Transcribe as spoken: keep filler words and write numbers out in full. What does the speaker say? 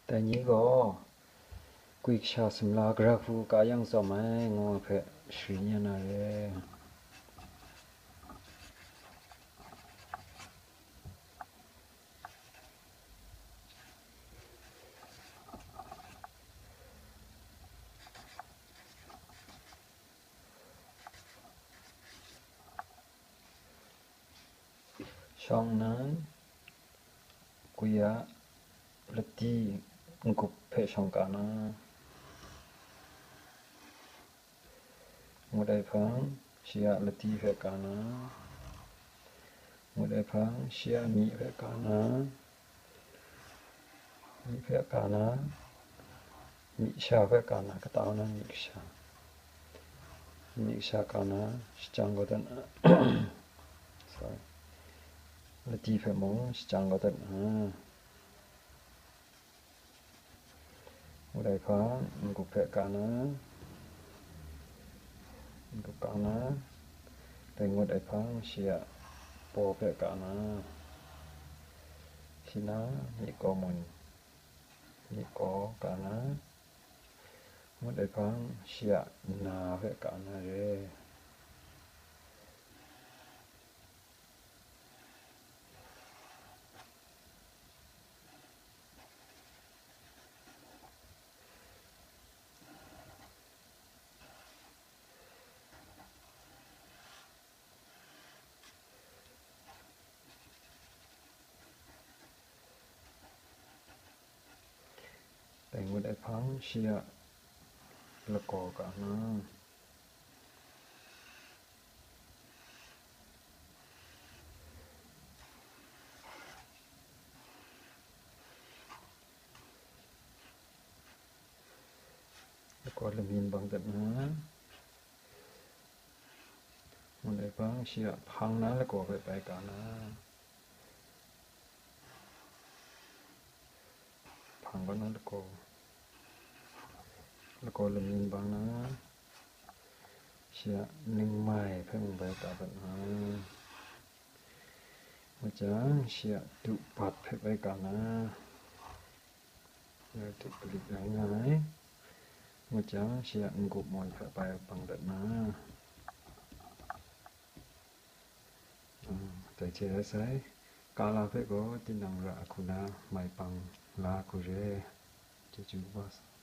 Dai ni gaw, kwi kasha sumla gara hku ka yang tsawm ai, ngu ai hpe shari nya na re. Shawng nnan, kwi a lati n-gup hpe shawng ka na, ngut ai hpang, shi a lati hpe ka na, ngut ai hpang, shi a myi hpe ka na, myi hpe ka na, myi sha hpe ka na, kata na myi kasha, myi kasha ka na, shachyang kau dat na, sorry, lati hpe mung shachyang kau dat na. Ngut ai hpang, n-gup hpe ka na, n-gup ka na, dai ngut ai hpang, shi a paw hpe ka na, shi na, myi kaw mun, myi kaw ka na, ngut ai hpang, shi a na hpe ka na re. Dai ngut ai hpang, shi a lagaw ka na, lagaw lamyin bang dat na, ngut ai hpang, shi a hpang na lagaw hpe bai ka na, hpang kaw na lagaw, lagaw lamyin bang na, shi a ningmai hpe mung bai ka dat na, ngut jang, shi a du bat hpe bai ka na, ya du galit rai nga ai, ngut jang, shi a n-gup mawn hpe bai bang dat na. Ah, dai hte rai sai, kala hpe gaw tinang ra hku na mai pang la hku re. Chyeju wa sa.